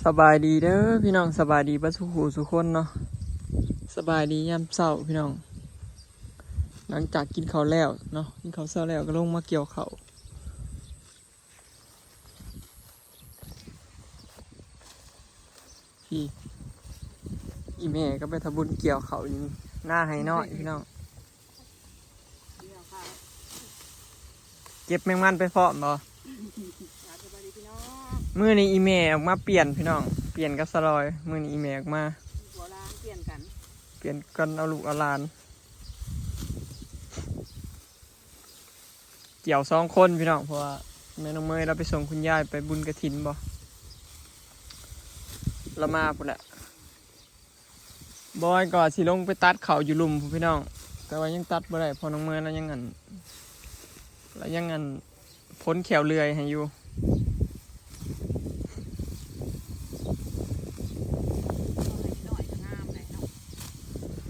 ສະບາຍດີເດີພີ່ນ້ອງ ສະບາຍດີເບິດສູ່ຜູ້ສູ່ຄົນເນາະ ສະບາຍດີຍາມເຊົ້າພີ່ນ້ອງ ຫຼັງຈາກກິນເຂົ້າແລ້ວເນາະ ກິນເຂົ້າເຊົ້າແລ້ວກໍລົງມາກ່ຽວເຂົ້າ. ພີ່ ອີ່ແມ່ກໍໄປທຳບຸນກ່ຽວເຂົ້າຢູ່ນາໄຮ່ນ້ອຍພີ່ນ້ອງ ເກັບແມງມັນໄປພ້ອມບໍ່? ສະບາຍດີພີ່ນ້ອງ ມື້ນີ້ອີ່ແມ່ອອກມາປ່ຽນພີ່ນ້ອງ ປ່ຽນກັບສາວລອຍ ມື້ນີ້ອີ່ແມ່ອອກມາ ຜົວຫຼານປ່ຽນກັນ ປ່ຽນກັນເອົາລູກເອົາຫຼານ. ກ່ຽວສອງຄົນພີ່ນ້ອງ ເພາະວ່າແມ່ນ້ອງເມຍລາວໄປສົ່ງຄຸນຍາຍໄປບຸນກະຖິນບໍ ລາວມາພຸ້ນແຫຼະ. ບອຍກໍວ່າຊິລົງໄປຕັດເຂົ້າຢູ່ລຸ່ມພຸ້ນພີ່ນ້ອງ ແຕ່ວ່າຍັງຕັດບໍ່ໄດ້ ເພາະນ້ອງເມຍລາວຍັງອັນ ລາວຍັງອັນ ພົນແຂ້ວເລື່ອຍໃຫ້ຢູ່. ອ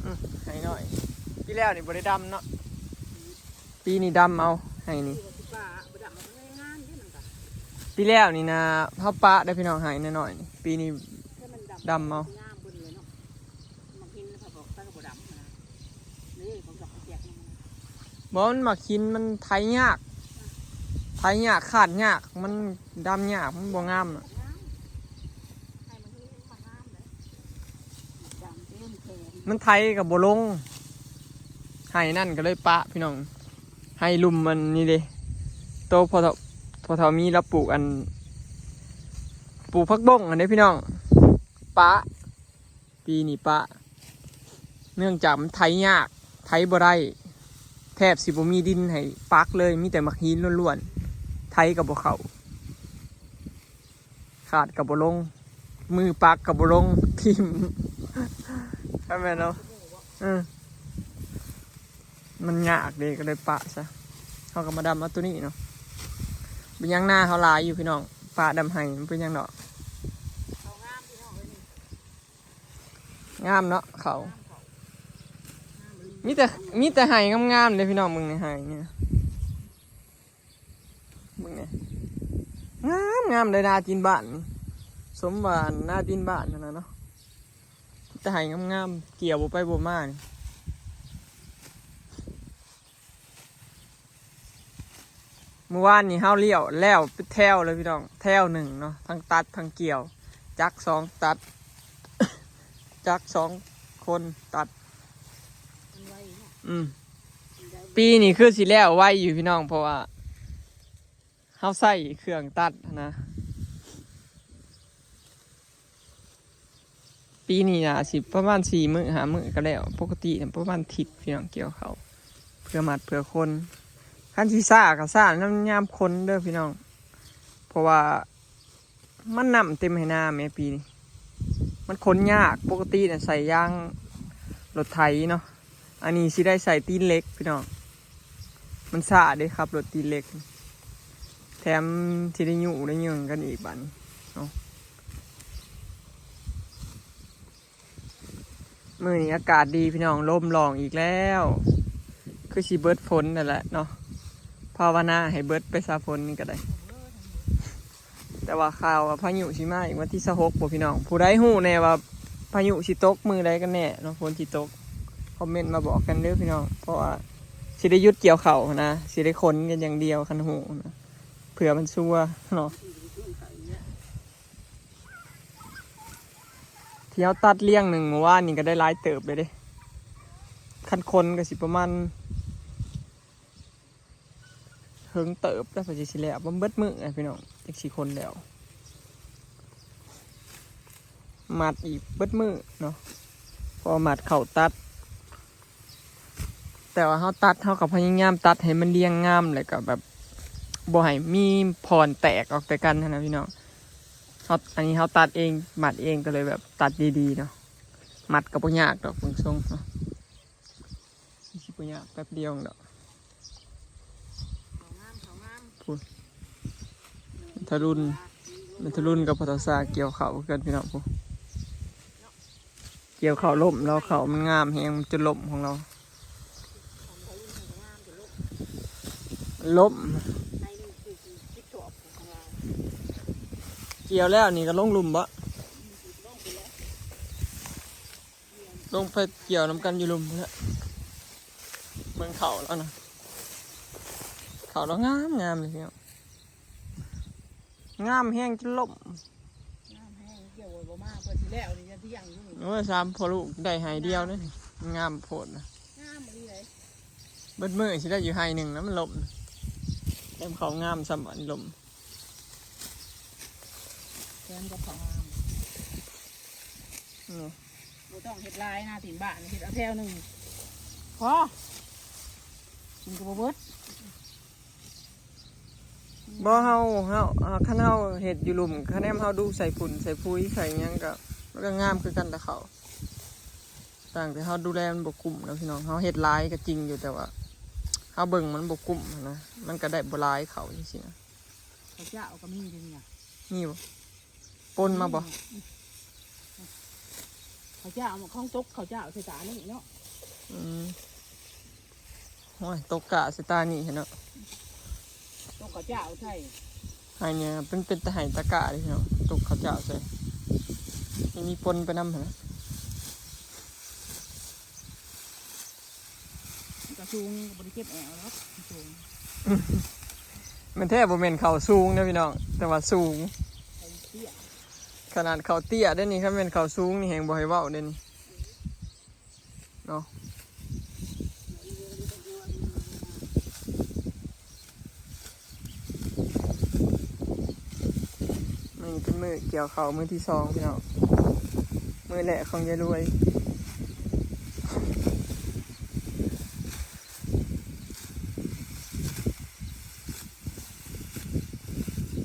ືມ ໄຮ່ນ້ອຍ ປີແລ້ວນີ້ບໍ່ໄດ້ດຳເນາະ ປີນີ້ດຳເອົາໄຮ່ນີ້ ປີແລ້ວນີ້ນະ ເຮົາປະໄດ້ພີ່ນ້ອງ ໄຮ່ນ້ອຍໆນີ້ ປີນີ້ດຳເອົາ. ບໍ່ ມັນໝາກຫີນມັນໄຖຍາກ ໄຖຍາກ ຄາດຍາກ ມັນດຳຍາກ ມັນບໍ່ງາມ. ມັນໄຖກໍບໍ່ລົງ ໄຮ່ນັ້ນກໍເລີຍປະພີ່ນ້ອງ ໄຮ່ລຸ່ມມັນນີ້ເດ້ ໂຕພໍ່ເຖົ້າ ພໍ່ເຖົ້າມີລາວປູກອັນ ປູກຜັກບົ້ງຫັ້ນເດ້ພີ່ນ້ອງ ປະ ປີນີ້ປະ ເນື່ອງຈາກມັນໄຖຍາກ ໄຖບໍ່ໄດ້ ແທບຊິບໍ່ມີດິນໃຫ້ປັກເລີຍ ມີແຕ່ໝາກຫີນລ້ວນໆ ໄຖກໍບໍ່ເຂົ້າ ຄາດກໍບໍ່ລົງ ມືປັກກໍບໍ່ລົງ ຖິ້ມ ກໍແມ່ນເນາະ ເອີ ມັນຍາກເດ້ ກໍເລີຍປະຊະ ເຮົາກໍມາດຳເອົາໂຕນີ້ເນາະ ເປັນຫຍັງ ນາເຮົາຫຼາຍຢູ່ພີ່ນ້ອງ ປະດຳໄຮ່ ມັນເປັນຫຍັງດອກ. ງາມເນາະເຂົາ ມີແຕ່ ມີແຕ່ໄຮ່ງາມໆເດ້ພີ່ນ້ອງ ເບິ່ງໃນໄຮ່ນີ້ ເບິ່ງນີ້ ງາມໆເດ້ ນາຕີນບ້ານນີ້ ສົມວ່ານາຕີນບ້ານຫັ້ນນະເນາະ ມີແຕ່ໄຮ່ງາມໆ ກ່ຽວບໍ່ໄປບໍ່ມານີ້. ມື້ວານນີ້ເຮົາລ້ຽວແລ້ວເປັນແຖວເລີຍພີ່ນ້ອງ ແຖວໜຶ່ງເນາະ ທັງຕັດທັງກ່ຽວ ຈັກສອງຕັດ ຈັກສອງຄົນຕັດ ມັນໄວເນາະ ອືມ ມັນໄວ ປີນີ້ຄືຊິແລ້ວໄວຢູ່ພີ່ນ້ອງ ເພາະວ່າເຮົາໃຊ້ເຄື່ອງຕັດຫັ້ນນະ. ປີນີ້ໜ້າຊິປະມານສີ່ມື້ຫ້າມື້ກໍແລ້ວ ປົກກະຕິນະປະມານທິດພີ່ນ້ອງກ່ຽວເຂົ້າ ເພື່ອມັດເພື່ອຂົນ ຄັນຊິຊ້າກໍຊ້ານຳຍາມຂົນເດີພີ່ນ້ອງ ເພາະວ່າມັນນ້ຳເຕັມໄຮ່ນາແໝ່ປີນີ້ ມັນຂົນຍາກ ປົກກະຕິນະໃສ່ຢາງລົດໄຖເນາະ ອັນນີ້ຊິໄດ້ໃສ່ຕີນເຫຼັກພີ່ນ້ອງ ມັນຊ້າເດ້ ຂັບລົດຕີນເຫຼັກ ແຖມຊິໄດ້ຍຸໄດ້ຍືງກັນອີກບາດນີ້ເນາະ. ມື້ນີ້ອາກາດດີພີ່ນ້ອງ ລົມລ່ອງອີກແລ້ວ ຄືຊິເບິດຝົນນັ້ນແຫຼະເນາະ ພາວະນາໃຫ້ເບິດໄປຊະ ຝົນນີ້ກໍໄດ້. ແຕ່ວ່າຂ່າວວ່າພາຍຸຊິມາອີກວັນທີຊາວຫົກບໍ່ພີ່ນ້ອງ ຜູ້ໃດຮູ້ແດ່ວ່າພາຍຸຊິຕົກມື້ໃດກັນແນ່ເນາະ ຝົນຊິຕົກ ຄອມເມັນມາບອກກັນເດີພີ່ນ້ອງ ເພາະວ່າຊິໄດ້ຢຸດກ່ຽວເຂົ້າຫັ້ນນະ ຊິໄດ້ຂົນກັນຢ່າງດຽວຄັນຮູ້ນະ ເພື່ອມັນຊົວເນາະ. ທີ່ເຮົາຕັດລຽງໜຶ່ງມື້ວານນີ້ກໍໄດ້ຫຼາຍເຕີບເລີຍເດ້ ຄັນຂົນກໍຊິປະມານ ເຫິງເຕີບແລ້ວ ເພິ່ນຊິ ຊິແລ້ວ ເບິດມື້ນະພີ່ນ້ອງ ຈັ່ງຊິຂົນແລ້ວ ມັດອີກເບິດມື້ເນາະ ເພາະວ່າມັດເຂົ້າຕັດ ແຕ່ວ່າເຮົາຕັດ ເຮົາກໍພະຍາຍາມຕັດໃຫ້ມັນລຽງງາມ ແລ້ວກໍແບບບໍ່ໃຫ້ມີຜ່ອນແຕກອອກແຕ່ກັນຫັ້ນນະພີ່ນ້ອງ ເຮົາ ອັນນີ້ເຮົາຕັດເອງ ມັດເອງ ກໍເລີຍແບບຕັດດີໆເນາະ ມັດກໍບໍ່ຍາກດອກ ເບິ່ງຊົງເນາະ. ຊິບໍ່ຍາກ ແປັບດຽວດອກ ພຸ້ນ ແມ່ນທະລຸນ ແມ່ນທະລຸນກັບພໍ່ເຖົ້າຊາກ່ຽວເຂົ້າຄືກັນພີ່ນ້ອງ ພຸ້ນ ກ່ຽວເຂົ້າລົ້ມ ລາວເຂົ້າມັນງາມແຮງ ມັນຈົນລົ້ມຂອງລາວ ລົ້ມ ກ່ຽວແລ້ວນີ້ກໍລົງລຸ່ມບໍ? ລົງໄປກ່ຽວນຳກັນຢູ່ລຸ່ມພຸ້ນແຫຼະ. ເບິ່ງເຂົ້າລາວນະ ເຂົ້າລາວງາມໆເລີຍພີ່ນ້ອງ ງາມແຮງຈົນລົ້ມ. ງາມແຮງ ກ່ຽວບໍ່ມາ ເພິ່ນຊິແລ້ວນີ້ ຍັງທ່ຽງຢູ່ນີ້. ໂອ້ຍ ສາມພໍ່ລູກໄດ້ໄຮ່ດຽວເດ້ ງາມໂພດນະ ງາມອີ່ຫຼີເດ້. ເບິດມື້ຊິໄດ້ຢູ່ໄຮ່ໜຶ່ງນະ ມັນລົ້ມ. ແຖມເຂົ້າງາມຊ້ຳ ອັນນີ້ລົ້ມ ແຖມກັບເຂົ້າງາມ. ນີ້ ບໍ່ຕ້ອງເຮັດຫຼາຍນະ ຕີນບ້ານເຮັດເອົາແຖວໜຶ່ງພໍ ກິນກໍບໍ່ເບິດ. ບໍ່ ເຮົາ ເຮົາ ຄັນເຮົາເຮັດຢູ່ລຸ່ມ ຄະແນນເຮົາດູໃສ່ຝຸ່ນໃສ່ປຸຍໃສ່ຫຍັງກໍ ມັນກໍງາມຄືກັນແຕ່ເຂົ້າ ຕ່າງແຕ່ເຮົາດູແລມັນບໍ່ກຸ້ມເນາະພີ່ນ້ອງ. ເຮົາເຮັດຫຼາຍກໍຈິງຢູ່ ແຕ່ວ່າເຮົາເບິ່ງມັນບໍ່ກຸ້ມຫັ້ນນະ ມັນກໍໄດ້ບໍ່ຫຼາຍເຂົ້າຈັ່ງຊີ້ນະ. ເຂົ້າເຈົ້າກໍມີຢູ່ນີ້ນະ ມີບໍ່? ປົນມາບໍ່? ອືມ ເຂົ້າເຈົ້າ ຂອງຕົກເຂົ້າເຈົ້າໃສ່ຕານີ້ເນາະ. ອືມ ໂອ້ຍ ຕົກກະໃສ່ຕານີ້ເນາະ ຕົກເຂົ້າເຈົ້າໃສ່ ໄຮ່ນີ້ເປັນ ເປັນແຕ່ໄຮ່ຕະກະເດ້ເນາະ ຕົກເຂົ້າເຈົ້າໃສ່ ມີ ມີປົນໄປນຳຫັ້ນນະ. ມັນກະສູງ ກໍບໍ່ໄດ້ເຈັບແອວດອກ ມັນສູງ. ແມ່ນແທ້ ບໍ່ແມ່ນເຂົາສູງເດ້ພີ່ນ້ອງ ແຕ່ວ່າສູງ ເຂົາເຕ້ຍ ຂະໜາດເຂົາເຕ້ຍເດ້ນີ້ ຄັນແມ່ນເຂົາສູງນີ້ແຮງບໍ່ໃຫ້ເວົ້າເດ້ນີ້ເນາະ. ມື້ນີ້ເປັນມື້ກ່ຽວເຂົ້າມື້ທີສອງພີ່ນ້ອງ ມື້ແລກຂອງຍາຍລວຍ. ຢ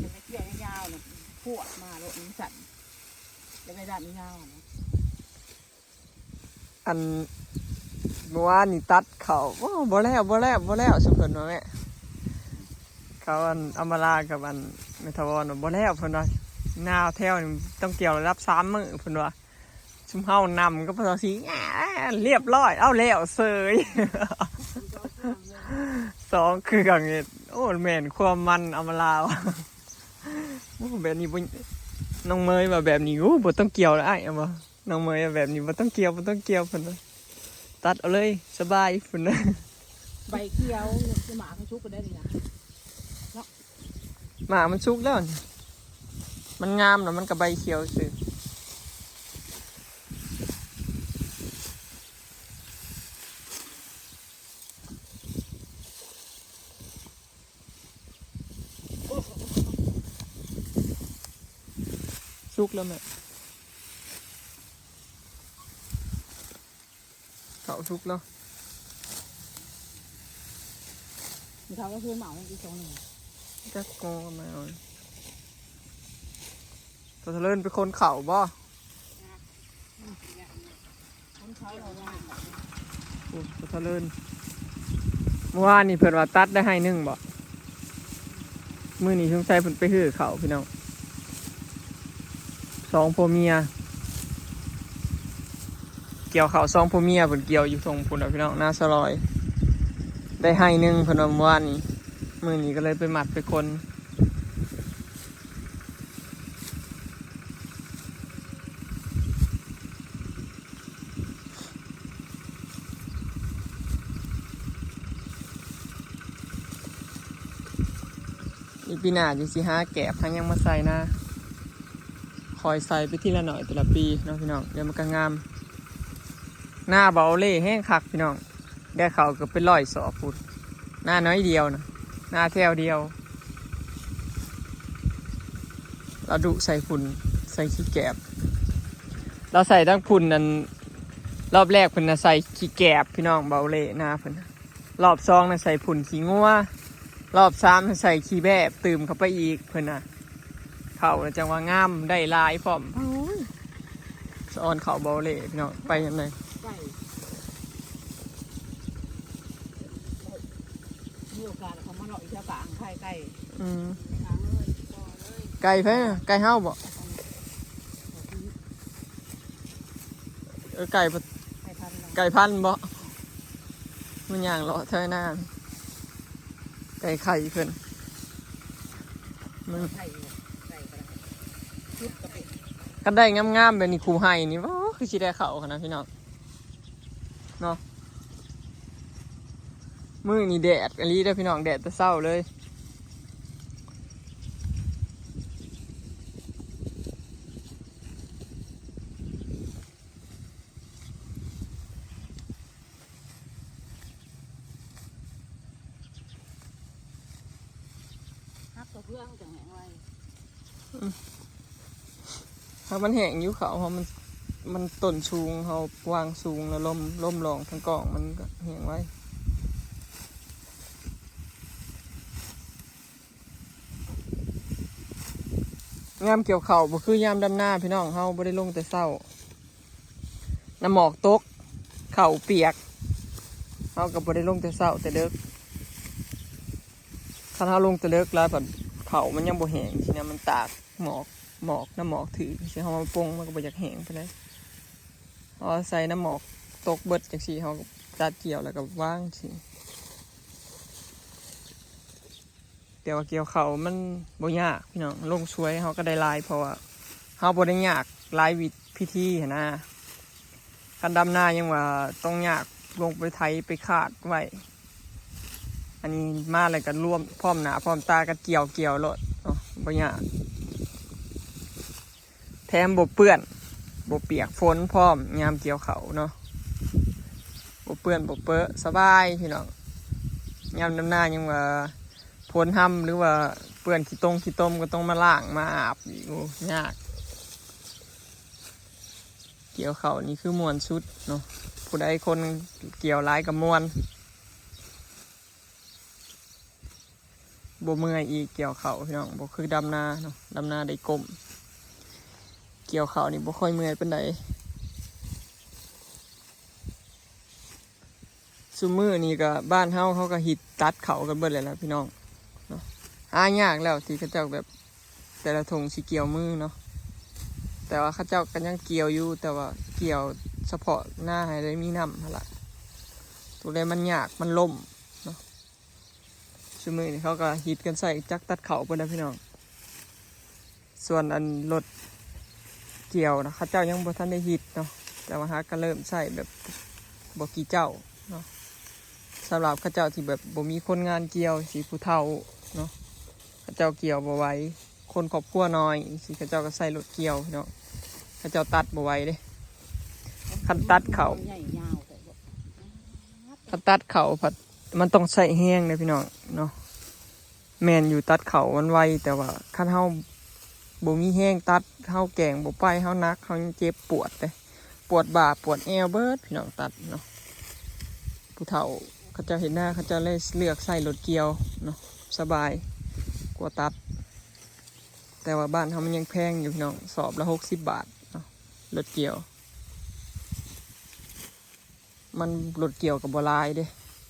າກໄປກ່ຽວຍາວໆນະ ພວດມາໂລດ ມັນສັ້ນ ຢາກໄປດັນຍາວນະ. ອັນ ເມື່ອວານນີ້ຕັດເຂົ້າ ໂອ້ ບໍ່ແລ້ວ ບໍ່ແລ້ວ ບໍ່ແລ້ວ ຊຸມເພິ່ນວ່າແມ່ ເຂົາ ອັນ ອຳມາລາກັບ ອັນ ແມ່ຖາວອນວ່າບໍ່ແລ້ວ ເພິ່ນວ່າ ນາແຖວນີ້ຕ້ອງກ່ຽວລະດັບສາມມື້ ເພິ່ນວ່າ. ຊຸມເຮົານຳກັບພວກເຮົາຊິ ລຽບຮ້ອຍ ເອົາແລ້ວເສີຍ ສອງເຄື່ອງເຮັດ. ໂອ້ ແມ່ນຄວາມມັນອຳມາລາວ່າ ໂອ້ ແບບນີ້ບໍ່ ນ້ອງເມຍວ່າແບບນີ້ ໂອ້ ບໍ່ຕ້ອງກ່ຽວລະອ້າຍ ເອົາບໍ່ ນ້ອງເມຍວ່າແບບນີ້ບໍ່ຕ້ອງກ່ຽວ ບໍ່ຕ້ອງກ່ຽວ ເພິ່ນວ່າ ຕັດເອົາເລີຍ ສະບາຍ ເພິ່ນວ່າ. ໃບກ່ຽວ ຊິໝາກໃຫ້ສຸກກໍໄດ້ນີ້ນະ ເນາະ. ໝາກມັນສຸກແລ້ວນີ້ ມັນງາມແລ້ວ ມັນກໍໃບຂຽວຊື່. ສຸກແລ້ວແມ່. ເຂົ້າສຸກແລ້ວ ເຂົາກໍຄືເໝົາອີກສອງໜຶ່ງ ຈັກກໍມາເອົາ. ສາວທະເລີນໄປຂົນເຂົ້າບໍ່? ໂອ້ ສາວທະເລີນ ເມື່ອວານນີ້ເພິ່ນວ່າຕັດໄດ້ໄຮ່ໜຶ່ງບໍ່? ມື້ນີ້ສົງໄສເພິ່ນໄປຮື້ເຂົ້າພີ່ນ້ອງ ສອງຜົວເມຍ ກ່ຽວເຂົ້າສອງຜົວເມຍ ເພິ່ນກ່ຽວຢູ່ທົ່ງພຸ້ນແຫຼະພີ່ນ້ອງ ນາສະລອຍ ໄດ້ໄຮ່ໜຶ່ງເພິ່ນວ່າເມື່ອວານນີ້ ມື້ນີ້ກໍເລີຍໄປມັດໄປຂົນ. ອີກປີໜ້າຈັ່ງຊິຫາແກບຫາຫຍັງມາໃສ່ນາ ຄ່ອຍໃສ່ໄປທີລະໜ້ອຍແຕ່ລະປີເນາະພີ່ນ້ອງ ດຽວມັນກໍງາມ. ນາເບົາເລ່ແຮງຄັກພີ່ນ້ອງ ໄດ້ເຂົ້າເກືອບເປັນຮ້ອຍສອບພຸ້ນ ນາໜ້ອຍດຽວນະ ນາແຖວດຽວ. ລາວດຸໃສ່ຝຸ່ນ ໃສ່ຂີ້ແກບ ລາວໃສ່ທັງຝຸ່ນ ອັນ ລອບແລກເພິ່ນນະໃສ່ຂີ້ແກບພີ່ນ້ອງ ເບົາເລ່ນາເພິ່ນ ລອບສອງນະໃສ່ຝຸ່ນຂີ້ງົວ ລອບສາມນະໃສ່ຂີ້ແບ້ຕື່ມເຂົ້າໄປອີກເພິ່ນນະ. ເຂົ້າແລ້ວຈັ່ງວ່າງາມ ໄດ້ຫຼາຍພ້ອມ. ໂອ້ຍ ສະອອນເຂົ້າບໍ່ເລພີ່ນ້ອງ ໄປຍາມໃດ ໄກ່ ມີໂອກາດເຂົາມາເລາະຢູ່ແຖວກາງ ໄຂ່ໄກ່. ອືມ ໄກ່ໃຜນະ? ໄກ່ເຮົາບໍ່? ເອີ ໄກ່ ໄກ່ພັນບໍ່? ມັນຍ່າງເລາະແຖວນາ ໄກ່ໄຂ່ເພິ່ນ ມັນ ໄຂ່ ໄກ່ກໍໄດ້ ຊຸດກໍເປັນ ຄັນໄດ້ງາມໆແບບນີ້ ຄູ່ໄຮ່ນີ້ ໂອ້ ຄືຊິໄດ້ເຂົ້າຂະໜາດພີ່ນ້ອງ. ເນາະ. ມື້ນີ້ແດດອີ່ຫຼີເດີພີ່ນ້ອງ ແດດແຕ່ເຊົ້າເລີຍ. ຮັບກະເພື່ອງຈັ່ງແຫ້ງໄວ. ອືມ ຖ້າມັນແຫ້ງຢູ່ເຂົາເຮົາ ມັນ ມັນຕົ້ນສູງ ເຮົາວາງສູງແລ້ວລົມ ລົມລອງທາງກ້ອງ ມັນກະແຫ້ງໄວ. ຍາມກ່ຽວເຂົ້າບໍ່ຄືຍາມດຳນາພີ່ນ້ອງ ເຮົາບໍ່ໄດ້ລົງແຕ່ເຊົ້າ ນ້ຳໝອກຕົກ ເຂົ້າປຽກ ເຮົາກະບໍ່ໄດ້ລົງແຕ່ເຊົ້າແຕ່ເດິກ. ຄັນເຮົາລົງແຕ່ເດິກຫຼາຍ ພັດເຂົ້າມັນຍັງບໍ່ແຫ້ງຊີ້ນະ ມັນຕາກໝອກ ໝອກ ນ້ຳໝອກຖືກຊີ້ ເຮົາມາປົງມັນກະບໍ່ຢາກແຫ້ງປານໃດ. ເຮົາໃສ່ນ້ຳໝອກຕົກເບິດຈັ່ງຊີ້ ເຮົາກະຕັດກ່ຽວແລ້ວກະວາງຊີ້. ແຕ່ວ່າກ່ຽວເຂົ້າມັນບໍ່ຍາກພີ່ນ້ອງ ລົງສວຍເຮົາກະໄດ້ຫຼາຍ ເພາະວ່າເຮົາບໍ່ໄດ້ຍາກຫຼາຍວິທີຫັ້ນນາ. ຄັນດຳນາຍັງວ່າຕ້ອງຍາກ ລົງໄປໄຖໄປຄາດໄວ້ ອັນນີ້ມາແລ້ວກະລວມພ້ອມໜ້າພ້ອມຕາກັນ ກ່ຽວ ກ່ຽວໂລດເນາະ ບໍ່ຍາກ. ແຖມບໍ່ເປື້ອນ ບໍ່ປຽກຝົນພ້ອມ ຍາມກ່ຽວເຂົ້າເນາະ ບໍ່ເປື້ອນບໍ່ເປິ ສະບາຍພີ່ນ້ອງ. ຍາມດຳນາຍັງວ່າຝົນຮຳ ຫຼືວ່າເປື້ອນຂີ້ຕົງຂີ້ຕົມ ກະຕ້ອງມາລ້າງມາອາບອີກ ໂອ້ ຍາກ. ກ່ຽວເຂົ້ານີ້ຄືມ່ວນສຸດເນາະ ຜູ້ໃດຄົນກ່ຽວຫຼາຍກະມ່ວນ. ບໍ່ເມື່ອຍອີກກ່ຽວເຂົ້າພີ່ນ້ອງ ບໍ່ຄືດຳນາເນາະ ດຳນາໄດ້ກົ້ມ ກ່ຽວເຂົ້ານີ້ບໍ່ຄ່ອຍເມື່ອຍປານໃດ. ຊຸມມື້ນີ້ກະບ້ານເຮົາ ເຂົາກະຮິດຕັດເຂົ້າກັນເບິດແລ້ວລະພີ່ນ້ອງເນາະ. ຫາຍາກແລ້ວທີ່ເຂົາເຈົ້າແບບ ແຕ່ລະທົ່ງຊິກ່ຽວມືເນາະ ແຕ່ວ່າເຂົາເຈົ້າກະຍັງກ່ຽວຢູ່ ແຕ່ວ່າກ່ຽວສະເພາະນາໃຫ້ໄດ້ມີນ້ຳຫັ້ນລະ ໂຕໃດມັນຍາກມັນລົ້ມເນາະ. ຊຸມມື້ນີ້ເຂົາກະຮິດກັນໃຊ້ຈັກຕັດເຂົ້າເບິດແລ້ວພີ່ນ້ອງ. ສ່ວນອັນລົດກ່ຽວນະ ເຂົາເຈົ້າຍັງບໍ່ທັນໄດ້ຮິດເນາະ ແຕ່ວ່າຫາກະເລີ່ມໃຊ້ແບບບໍ່ກີ້ເຈົ້າເນາະ. ສຳລັບເຂົາເຈົ້າທີ່ແບບບໍ່ມີຄົນງານກ່ຽວ ຊິຜູ້ເຖົ້າເນາະ ເຂົາເຈົ້າກ່ຽວບໍ່ໄຫວ ຄົນຄອບຄົວນ້ອຍ ຊິເຂົາເຈົ້າກະໃຊ້ລົດກ່ຽວພີ່ນ້ອງ ເຂົາເຈົ້າຕັດບໍ່ໄຫວເດ້. ຄັນຕັດເຂົ້າ ຄັນຕັດເຂົ້າພັດມັນຕ້ອງໃຊ້ແຮງເດ້ພີ່ນ້ອງເນາະ. ແມ່ນຢູ່ ຕັດເຂົ້າມັນໄວ ແຕ່ວ່າຄັນເຮົາບໍ່ມີແຮງຕັດ ເຮົາແກ່ງບໍ່ໄປ ເຮົາໜັກ ເຮົາຍັງເຈັບປວດເດ້ ປວດບ່າປວດແອວເບິດພີ່ນ້ອງ ຕັດເນາະ. ຜູ້ເຖົ້າເຂົາເຈົ້າເຮັດນາ ເຂົາເຈົ້າເລີຍເລືອກໃຊ້ລົດກ່ຽວເນາະ ສະບາຍກວ່າຕັດ. ແຕ່ວ່າບ້ານເຮົາມັນຍັງແພງຢູ່ພີ່ນ້ອງ ສອບລະຫົກສິບບາດເນາະ ລົດກ່ຽວ. ມັນລົດກ່ຽວກະບໍ່ຫຼາຍເດ້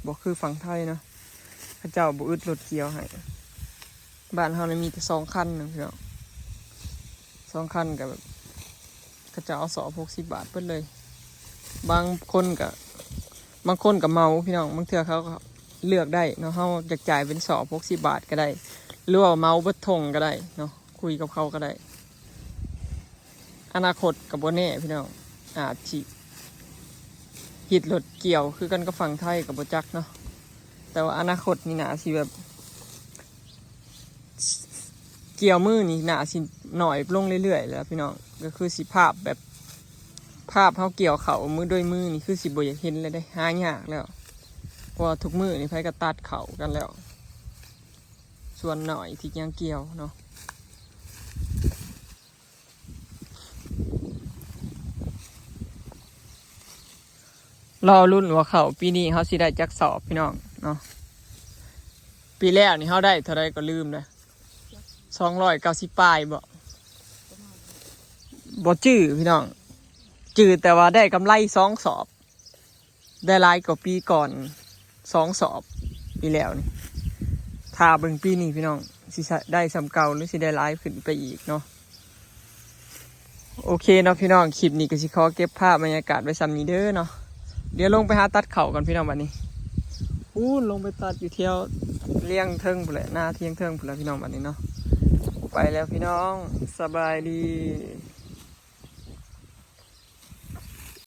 ບໍ່ຄືຝັ່ງໄທເນາະ ເຂົາເຈົ້າບໍ່ອຶດລົດກ່ຽວໃຫ້. ບ້ານເຮົານີ້ມີແຕ່ສອງຄັນໜຶ່ງພີ່ນ້ອງ ສອງຄັນກະແບບ ເຂົາເຈົ້າເອົາສອບຫົກສິບບາດເບິດເລີຍ. ບາງຄົນກະ ບາງຄົນກະເໝົາພີ່ນ້ອງ ບາງເທື່ອເຂົາກະເລືອກໄດ້ເນາະ ເຮົາຢາກຈ່າຍເປັນສອບຫົກສິບບາດກະໄດ້ ຫຼືວ່າເໝົາເບິດທົ່ງກະໄດ້ເນາະ ຄຸຍກັບເຂົາກະໄດ້. ອະນາຄົດກະບໍ່ແນ່ພີ່ນ້ອງ ອາດຊິຮິດລົດກ່ຽວຄືກັນກັບຝັ່ງໄທກະບໍ່ຈັກເນາະ. ແຕ່ວ່າອະນາຄົດນີ້ໜ້າຊິແບບ ກ່ຽວມືນີ້ໜ້າຊິໜ້ອຍລົງເລື້ອຍໆແລ້ວພີ່ນ້ອງ ກະຄືຊິພາບແບບ ພາບເຮົາກ່ຽວເຂົ້າມືດ້ວຍມືນີ້ຄືຊິບໍ່ຢາກເຫັນແລ້ວເດ້ ຫາຍາກແລ້ວ ເພາະວ່າທຸກມື້ນີ້ໃຜກະຕັດເຂົ້າກັນແລ້ວ ສ່ວນໜ້ອຍທີ່ຍັງກ່ຽວເນາະ. ລໍລຸ້ນວ່າເຂົ້າປີນີ້ເຮົາຊິໄດ້ຈັກສອບພີ່ນ້ອງເນາະ. ປີແລ້ວນີ້ເຮົາໄດ້ເທົ່າໃດກະລືມແລ້ວ ສອງຮ້ອຍເກົ້າສິບປາຍບໍ ບໍ່ຈື່ພີ່ນ້ອງ ຈື່ແຕ່ວ່າໄດ້ກຳໄລສອງສອບ ໄດ້ຫຼາຍກວ່າປີກ່ອນສອງສອບປີແລ້ວນີ້. ຖ້າເບິ່ງປີນີ້ພີ່ນ້ອງ ຊິໄດ້ສ່ຳເກົ່າ ຫຼືຊິໄດ້ຫຼາຍຂຶ້ນໄປອີກເນາະ. ໂອເຄເນາະພີ່ນ້ອງ ຄລິບນີ້ກະຊິຂໍເກັບພາບບັນຍາກາດໄວ້ສ່ຳນີ້ເດີເນາະ. ດຽວລົງໄປຫາຕັດເຂົ້າກ່ອນພີ່ນ້ອງ ບາດນີ້ ປູ້ນ ລົງໄປຕັດຢູ່ແຖວລຽງເທິງພຸ້ນແຫຼະ ນາທຽງເທິງພຸ້ນແຫຼະພີ່ນ້ອງ ບາດນີ້ເນາະ. ໄປແລ້ວພີ່ນ້ອງ ສະບາຍດີ.